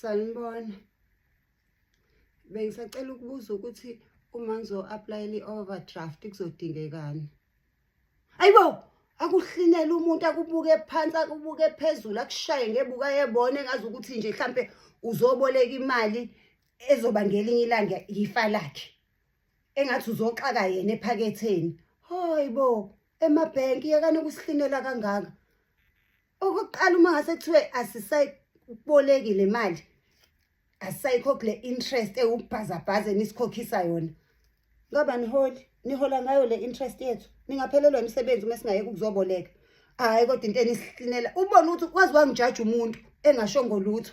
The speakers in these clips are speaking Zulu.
Sanibona. Bengisacela ukubuza ukuthi uma ngizo-applyela i-overdraft kuzodingekani? Ayibo, akuhlinele umuntu akubuke phansi akubuke phezulu akushaye ngebuka yebona engazi ukuthi nje mhlampe uzoboleka imali ezoba ngelinye ilanga yifa lakhe. Engathi uzoxaka yena ephaketheni. Hayibo, emabhenki yekani ukusihlinela kangaka. Okokuqala uma ngase kuthiwe asisayiboleki le mali, asisayikhokhi le interest ewubhazabhaza enisikhokhisa yona. Ngoba niholi, nihola ngayo le interest yethu. Ningaphelelwa imisebenzi uma singayeki ukuzoboleka. Hhayi kodwa into enisihlinela, ubone ukuthi waze wangijaja umuntu engashongo lutho.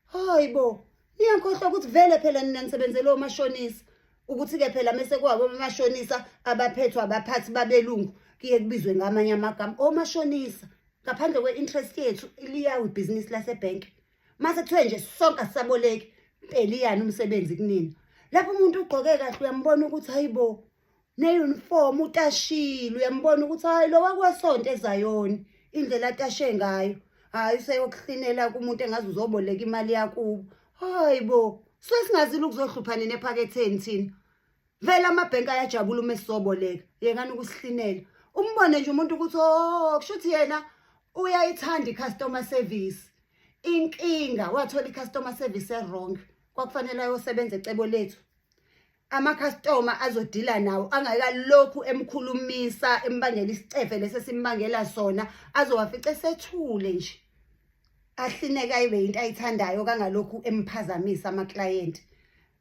Hayi bo, niyangikhohlwa ukuthi vele phela nina nisebenzele omashonisa. Ukuthi-ke phela mese kwabo omashonisa abaphethwe abaphathi babelungu kuye kubizwe ngamanye amagama omashonisa. Ngaphandle kwe-interest yethu liyawa ibhizinisi lasebhenki. Mase kuthiwe nje sonke asisaboleki, mpeliyani umsebenzi kunina. Lapho umuntu ugqoke kahle uyambona ukuthi hayi bo, ne-uniform utashile uyambona ukuthi hayi lo wakwasonto eZayoni indlela atashe ngayo. Hhayi useyokuhlinela kumuntu engaze uzoboleka imali yakubo. Hayi bo, suke singazile ukuzohlupha nina ephaketheni thina. Vele amabhenki ayajabula uma esizoboleka, yekani ukusihlinela. Umbone nje umuntu ukuthi oh kusho ukuthi yena uyayithanda i-customer service. Inkinga wathola i-customer service e-wrong, kwakufanele ayosebenza ecebo lethu. Amakhastoma azodila nawo angakalokhu emkhulumisa embangela isicefe lesi esimbangela sona, azowafica esethule nje. Ahlineke ayibe into ayithandayo kangalokhu emphazamisa amaklayenti.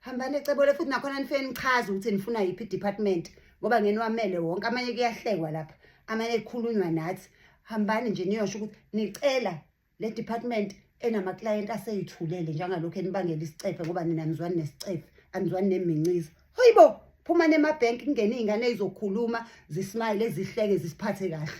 Hambani ecebole futhi nakhona nifike nichaze ukuthi nifuna yiphi i-department ngoba ngeniwamele wonke amanye kuyahlekwa lapha amanye kukhulunywa nathi. Hambani nje niyosho ukuthi nicela le department enamaklayenti aseyithulele njengalokhu enibangela isicefe ngoba nina anizwani nesicefe anizwani neminciza. Hayibo, phumani emabhenki kungene iy'ngane ey'zokhuluma zismayile zihleke zisiphathe kahle.